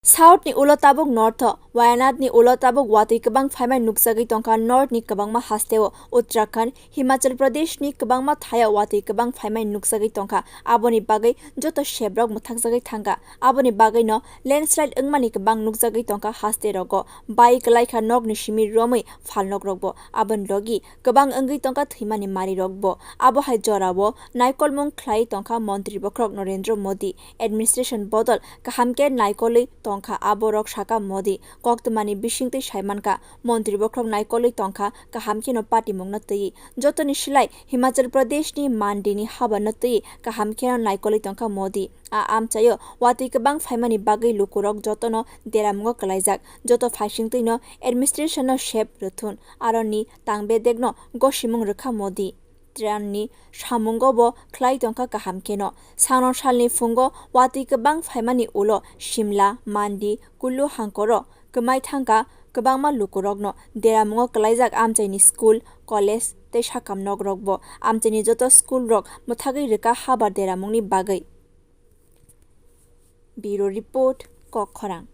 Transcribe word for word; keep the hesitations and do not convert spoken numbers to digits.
South ni ulo tabuk North o, Wayanad ni ulo tabuk watwi kwbang phaimai nukjagwi tongkha. North ni kwbangma hasteo, Uttarakhand, Himachal Pradesh ni kwbangma thaio watwi kwbang phaimai nukjagwi tongkha. Aboni bagwi joto sebrok mwthakjagwi thangkha. Aboni bagwino landslide wngmani kwbang nukjagwi tongkha haste rogo. Bai kwlaikha nokni simi romwi phalnokrokbo. Aboni logi kwbang wngwi tongkha thwimani marirokbo. Abo hai jorao naikolmung khlai tongkha Montri Bokhorok Narendra Modi. Administration bodol kaham khe naikolwi tongkha, aborok sakha Modi. Koktwmani bisingtwi saimankha, Montri Bokhorok naikolwi tongkha kaham kheno patimungno twiwi. Jotoni silai Himachal Pradesh ni Mandi ni habano twiwi kaham kheno naikolwi tongkha Modi. A amchaio watwi kwbang phaimani bagwi lukurok jotono deramungo kwlaijak. Joto phaisingtwino administration no sep rwthun, aroni tangbedekno gosimung rwkha Modi. Trump ni samungo bo khlai tongkha kaham kheno. Sano salni phungo watwi kwbang phaimani ulo Shimla, Mandi, Kullu hangkoro kwmai thangkha kwbangma lukurokno. Deramungo kwlaijak amchaini school, college tei sakam nokrokbo. Amchaini joto school rok mwthagwi rwkha habar deramungni bagwi. Bureau Report, Kokkhorang.